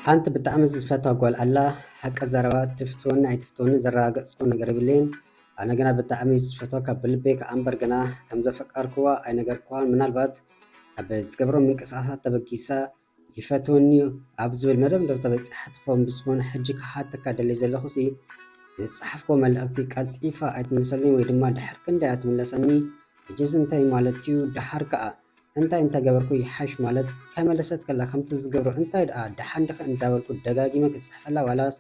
ሓንቲ ብጣዕሚ ዝፈትዋ ጓል ኣላ። ሓቂ ዘረባ ትፍትወኒ ኣይትፍትወኒ ዘረጋገጽኩ ነገር የብለይን። ኣነ ግና ብጣዕሚ ዝፈትዋ ካብ ብልበይ ከኣ እምበር ግና ከም ዘፈቀርክዋ ኣይነገርክዋን። ምናልባት ካብ ዝገብሮ ምንቅስቃሳት ተበጊሳ ይፈትወኒ ኣብ ዝብል መደምደምታ በጺሓ ትኸውን። ብዝኾነ ሕጂ ክሓተካ ደልየ ዘለኹሲ ዝጸሓፍክዎ መልእኽቲ ቀልጢፋ ኣይትምልሰለይን ወይ ድማ ድሕሪ ክንደይ ኣይትምለሰኒ። ሕጂስ እንታይ ማለት እዩ? ደሓር ከኣ እንታይ እንተገበርኩ ይሓይሽ ማለት ከይመለሰት ከላ ከምቲ ዝገብሮ እንታይ ደኣ ደሓን ዲኺ እንዳበልኩ ደጋጊመ ክጽሕፈላ ዋላስ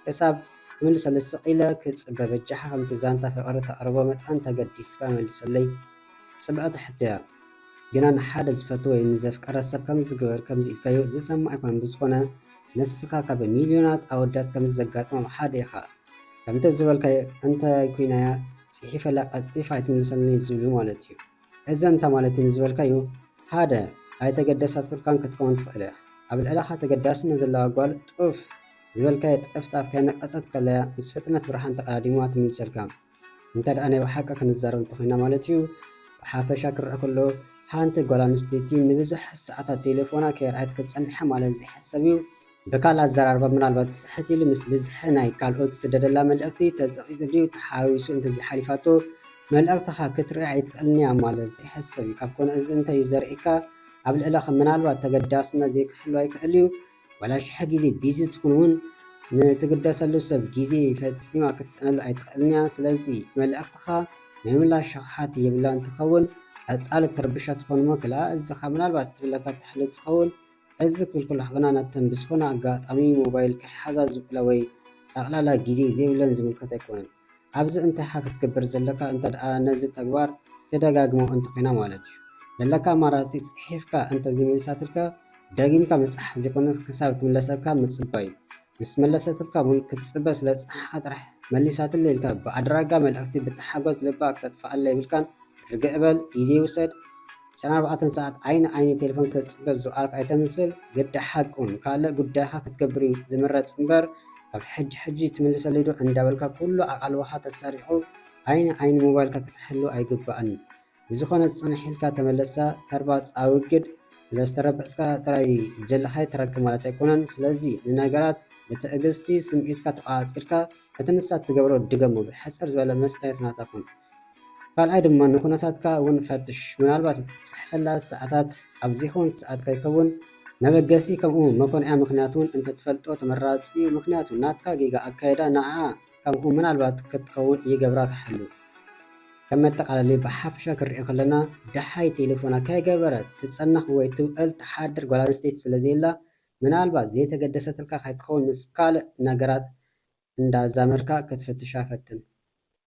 ክሳብ ትምልሰለይ ስቕ ኢለ ክጽበ በጃኻ ከምቲ ዛንታ ፍቕሪ ተቕርቦ መጠን ተገዲስካ መልሰለይ። ጽብቕቲ ሕቶ እያ። ግና ንሓደ ዝፈትዎ ወይ ንዘፍቀረ ሰብ ከምዚ ግበር ከምዚ ኢልካዮ ዝሰማዕ ኣይኮነን። ብዝኾነ ንስኻ ካብ ሚልዮናት ኣወዳት ከምዚ ዘጋጥሞም ሓደ ኢኻ። ከምቲ ዝበልካዮ እንታይ ኮይናያ ጽሒፈላ ቀልጢፋ ኣይትምልሰለይ ዝብሉ ማለት እዩ። እዚ እንታይ ማለት እዩ ንዝበልካዮ፣ ሓደ ኣይተገደሰትልካን ክትከውን ትኽእል እያ። ኣብ ልዕለኻ ተገዳስነት ዘለዋ ጓል ጡፍ ዝበልካዮ ጥፍጣፍ ከይነቀጸት ከለያ ምስ ፍጥነት ብርሃን ተቐዳዲማ ትምልሰልካ። እንተ ደኣ ናይ ብሓቂ ክንዛረብ እንተኾይና ማለት እዩ። ብሓፈሻ ክረኣ ከሎ ሓንቲ ጓል ኣንስተይቲ ንብዙሕ ሰዓታት ቴሌፎና ከይረኣየት ክትጸንሐ ማለት ዘይሕሰብ እዩ። ብካልእ ኣዘራርባ ምናልባት ስሕት ኢሉ ምስ ብዝሒ ናይ ካልኦት ዝስደደላ መልእኽቲ ተጸቒጡ ድዩ ተሓዋዊሱ እንተዘይሓሊፋቶ መልእኽትኻ ክትርኢ ኣይትኽእልን እያ ማለት ዘይሕሰብ እዩ። ካብ ኮነ እዚ እንታይ እዩ ዘርእየካ? ኣብ ልዕለኻ ምናልባት ተገዳስነት ዘይክሕሉ ኣይክእል እዩ። ዋላ ሽሕ ግዜ ቢዚ ትኹን እውን ንትግደሰሉ ሰብ ግዜ ፈጺማ ክትስእነሉ ኣይትኽእልን እያ። ስለዚ መልእኽትኻ ናይ ምላሽ ሸውሓት የብላን ትኸውን። ቀጻሊ ትርብሻ ትኾን እሞ ክልኣ እዝኻ ምናልባት ትብለካ ትሕልት ዝኸውን። እዚ ክብል ከለኹ ግና ነተን ብዝኾነ ኣጋጣሚ ሞባይል ክሓዛ ዝውዕላ ወይ ጠቕላላ ግዜ ዘይብለን ዝምልከት ኣይኮነን። ኣብዚ እንታይ ኢኻ ክትገብር ዘለካ እንተ ደኣ ነዚ ተግባር ትደጋግሞ እንተኾይና ማለት እዩ። ዘለካ ኣማራጺ ጽሒፍካ እንተ ዘይመሊሳትልካ ደጊምካ ምጽሓፍ ዘይኮነ ክሳብ ትምለሰልካ ምጽባይ እዩ። ምስ መለሰትልካ እውን ክትጽበ ስለ ዝጸናሕካ ጥራሕ መሊሳትለይ ኢልካ ብኣድራጋ መልእኽቲ ብተሓጓስ ልባ ክተጥፍኣላ የብልካን። ርግእ በል፣ ግዜ ውሰድ። ዕስራን ኣርባዕተን ሰዓት ዓይኒ ዓይኒ ቴሌፎን ክትጽበ ዝውዓልካ ኣይተምስል። ግዲ ሓቂ እውን ካልእ ጉዳይካ ክትገብር እዩ ዝምረጽ እምበር ካብ ሕጂ ሕጂ ትምልሰለይ ዶ እንዳበልካ ኩሉ ኣቓልቦኻ ተሳሪቑ ዓይኒ ዓይኒ ሞባይልካ ክትሕሉ ኣይግባእን እዩ። ብዝኾነ ጽንሕ ኢልካ ተመለሳ። ተርባጽ ኣውግድ። ስለ ዝተረበጽካ ጥራይ ዝደለኻዮ ትረክብ ማለት ኣይኮነን። ስለዚ ንነገራት ብትዕግስቲ ስምዒትካ ተቋጻጺርካ እቲ ንሳ እትገብሮ ድገሞ። ብሕጽር ዝበለ መስተያየት ናታ ኩን። ካልኣይ ድማ ንኹነታትካ እውን ፈትሽ። ምናልባት እትጽሕፈላ ሰዓታት ኣብ ዘይኮነት ሰዓት ከይከውን መበገሲ ከምኡ መኮንያ ምኽንያት እውን እንተትፈልጦ ተመራጺ እዩ። ምኽንያቱ ናትካ ጌጋ ኣካይዳ ንዓኣ ከምኡ ምናልባት ክትከውን ይገብራ ክሕሉ። ከም መጠቓለሊ ብሓፈሻ ክንሪኦ ከለና ደሓይ ቴሌፎና ከይገበረት ትጸንሕ ወይ ትውዕል ትሓድር ጓል ኣንስተይቲ ስለ ዘየላ ምናልባት ዘይተገደሰትልካ ከይትኸውን ምስ ካልእ ነገራት እንዳዛመድካ ክትፍትሻ ፈትን።